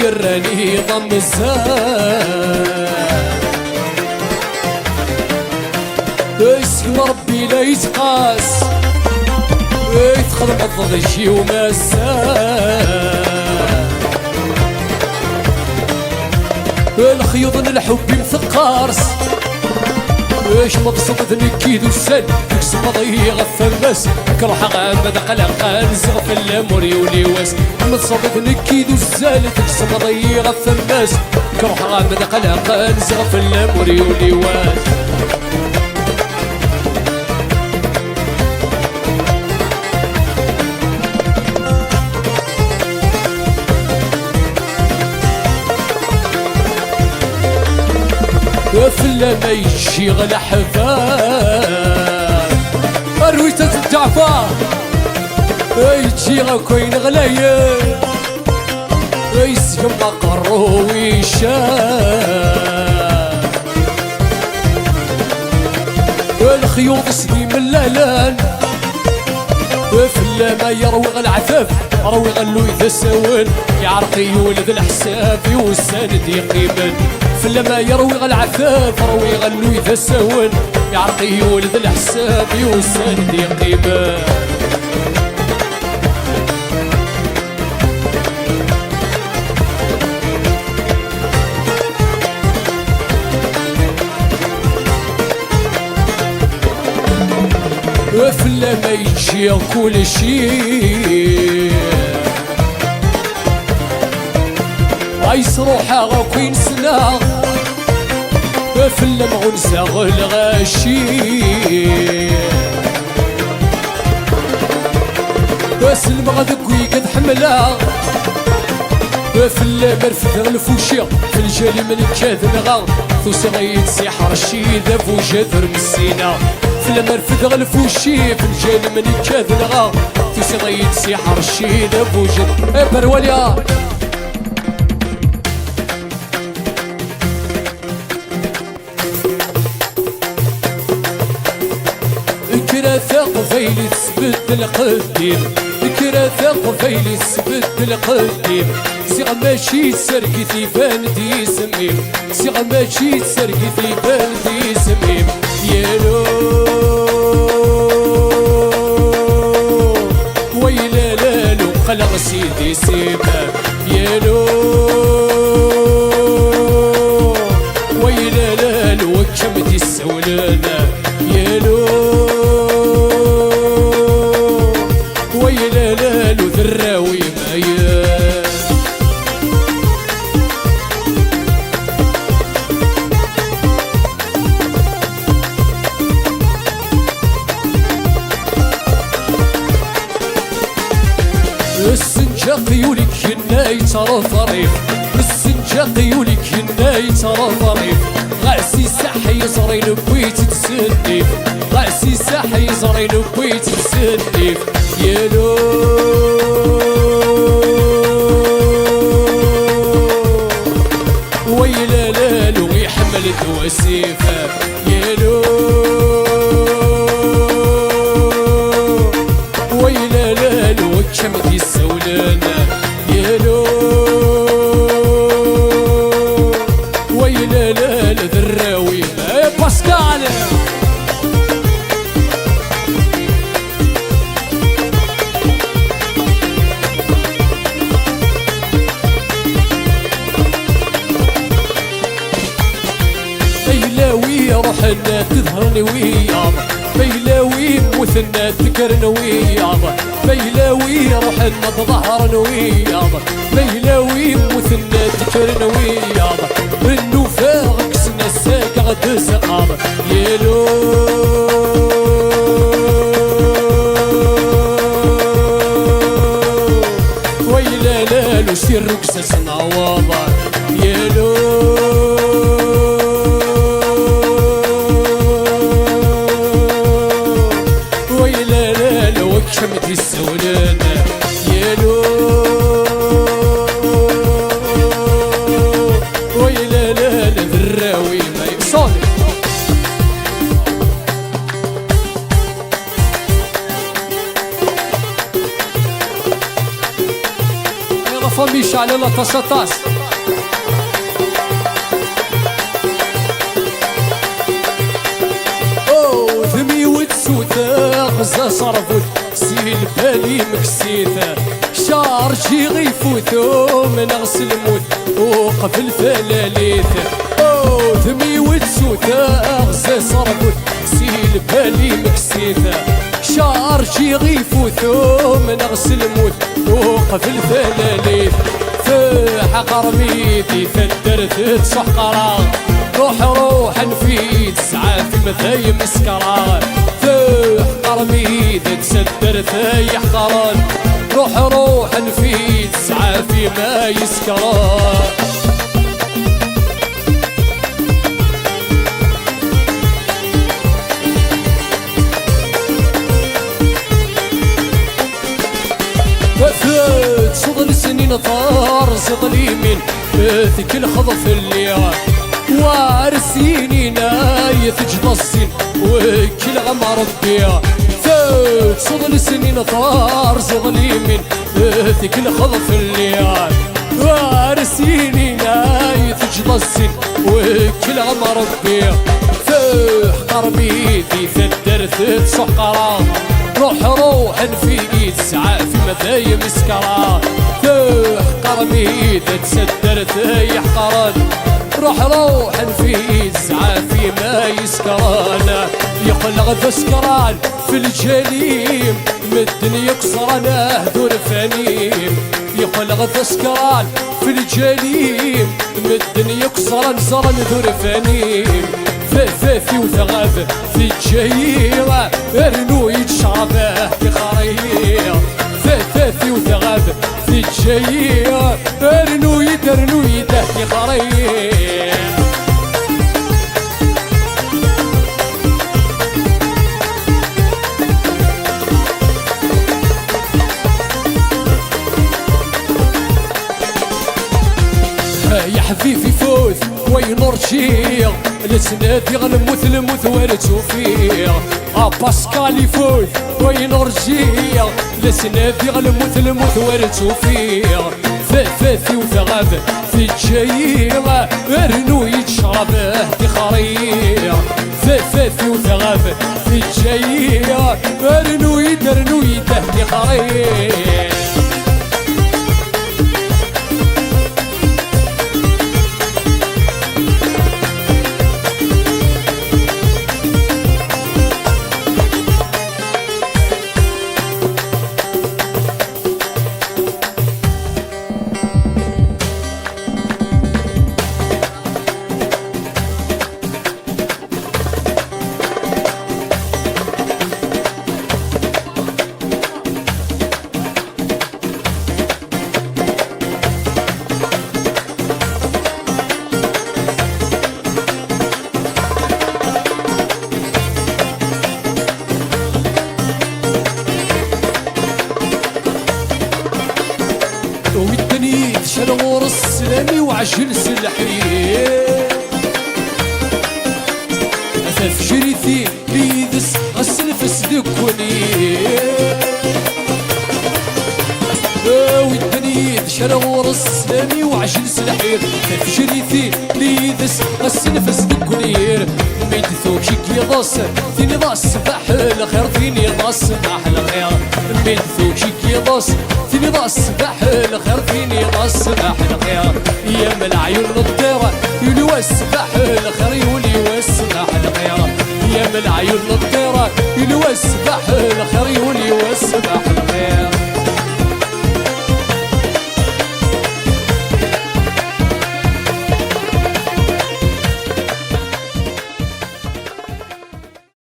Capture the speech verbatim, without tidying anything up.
Rran-iyi d amezzaɣ. Isem Ṛebbi la yettqas. I txedmeḍ deg-i umassa. Lexyuḍ n lḥubb-im teqqars. Kemm tebṣuḍ d nekki d uzzal, tgezmeḍ-iyi ɣef ammas. Nekk ruḥeɣ ama d aqlaq, nzeɣ fell-am ur yuli wass. Kemm tebṣuḍ d nekki d uzzal, tgezmeḍ-iyi ɣef ammas. Nekk ruḥeɣ ama d aqlaq, nzeɣ fell-am ur yuli wass. Fell-am ay ččiɣ leḥbab. Arwit-as Ǧaɛfar. Ay ččiɣ akk ayen ɣlayen. Ay sgem aqerru-w icab. Lexyuḍ-is d imellalen. Fell-am ay rwiɣ leɛtab, rwiɣ alluy d asawen. Iɛreq-iyi wul d leḥsab i wussan d-yeqqimen. Fell-am ay rwiɣ leɛtab, rwiɣ alluy d asawen. Iɛreq-iyi wul d leḥsab i wussan d-yeqqimen. Fell-am ay ččiɣ kulci. Ay sruḥeɣ akk i nesleɣ. Fell-am ɣunzaɣ lɣaci. Selmeɣ deg wigad ḥemmleɣ. Fell-am refdeɣ lfuci, f lǧal-im nekk ad nɣeɣ. Tusiḍ-iyi-d si Ḥerci d abujad ur messineɣ. Fell-am refdeɣ lfuci, f lǧal-im nekk ad nɣeɣ. Tusiḍ-iyi-d si Ḥerci d abujad. Eh, Berwaliya! Kra taqbaylit tesbedd lqeddim. Kra taqbaylit tesbedd lqeddim. Ziɣ mačči d targit iban-d yisem-im. Ziɣ mačči d targit iban-d yisem-im. Yalo. Wayla lalu, qqleɣ s idis-im. Yalo. Wayla lalu, akka m-d-issawlen. Yalo. Wayla lalu, d rraw imayen. Ssenǧaq yuli-k yenna yettreḍrif. Ssenǧaq yuli-k yenna yettreḍrif. Ɣas isaḥ yeẓri newwi-tt-id s nnif. Ɣas isaḥ yeẓri newwi-tt-id s nnif. Yalo. Wayla lalu iḥemmel-d wasif. Yalo. Wayla lalu, akka m-d-issawlen. Yalo. Wayla lalu, d rraw-im. Eh, Pascal! Ayla-w iruḥen, ad d-ḍehren wiyaḍ. Ayla-w immuten, ad d-kkren wiyaḍ. Ayla-w iruḥen, ad d-ḍehren wiyaḍ. Ayla-w immuten, ad d-kkren wiyaḍ. Nnufa kksen assageɣ-d sqaḍ. Yalo. Wayla lalu, si rrugza s-naweḍ. Yalo. Wayla lalu, akka m-d-issawlen. Yalo. Wayla lalu, d rraw-im ay ṣṣut. Ay la famille, ceɛlen aṭas, aṭas. Ɣza ṣarbut, si lbal-im kkes-it. Carǧiɣ ifut, umneɣ s lmut, uqbel talalit. Udem-iw ttsut, ɣza ṣarbut, si lbal-im kkes-it. Carǧiɣ ifut, umneɣ s lmut, uqbel talalit. Teḥqer-mi di taddart ttwaḥqreɣ. Ruḥ, ruḥ, anef-iyi-d, sɛaf-im dayem sekreɣ. Teḥqer-mi di taddart ay iḥqren. Ruḥ, ruḥ, anef-iyi-d, sɛaf-im ay isekren. Teṭṭseḍ lesnin terẓiḍ limin, tkelxeḍ fell-i. War sinin ay teǧǧeḍ a ssin, wekkleɣ am Rebbi. Teṭṭseḍ lesnin terẓiḍ limin, tkelxeḍ fell-i. War sinin ay teǧǧeḍ a ssin, wekkleɣ am Rebbi. Teḥqer-mi di taddart ttwaḥqreɣ. Ruḥ, ruḥ, anef-iyi-d, sɛaf-im dayem sekreɣ. Teḥqer-mi di taddart ay iḥqren. Ruḥ, ruḥ, anef-iyi-d, sɛaf-im ay isekren. Yeqqleɣ d asekran f lǧal-im, medden yakk ẓran ah d urfan-im. Yeqqleɣ d asekran f lǧal-im, medden yakk ẓran, ẓran d urfan-im. Tafat-iw tɣab, teǧǧa-yi, rnu-yi-d ccrab ah tixer-iyi. Tafat-iw tɣab, teǧǧa-yi, rnu-yi-d, rnu-yi-d ah tixer-iyi. Ay aḥbib, ifut wayen ur ǧǧiɣ, la ttnadiɣ lmut, lmut ur tt-ufiɣ. A Pascal, ifut wayen ur ǧǧiɣ, la ttnadiɣ lmut, lmut ur tt-ufiɣ. Tafat-iw tɣab, teǧǧa-yi, rnu-yi-d ccrab ah tixer-iyi. Tafat-iw tɣab, teǧǧa-yi, rnu-yi-d, rnu-yi-d ah tixer-iyi. Wid-nni d ccan ɣur-s sslam-iw ɛjel s lḥir. Tafejrit-im yid-s ɣas nefs deg unir. Awi-d-nni d kra ɣur-s sslam-iw ɛjel s lḥir. Tafejrit-im yid-s ɣas nefs deg unir. Mi d-tuki deg yiḍes, tiniḍ-as ṣbaḥ lxir, tiniḍ-as ṣbaḥ lxir. Mi d-tuki deg yiḍes, tiniḍ-as ṣbaḥ lxir, tiniḍ-as ṣbaḥ lxir. Yam leɛyun n ṭṭir, yuli wass ṣbaḥ lxir, yuli wass ṣbaḥ lxir. Yam leɛyun n ṭṭir, yuli wass ṣbaḥ lxir,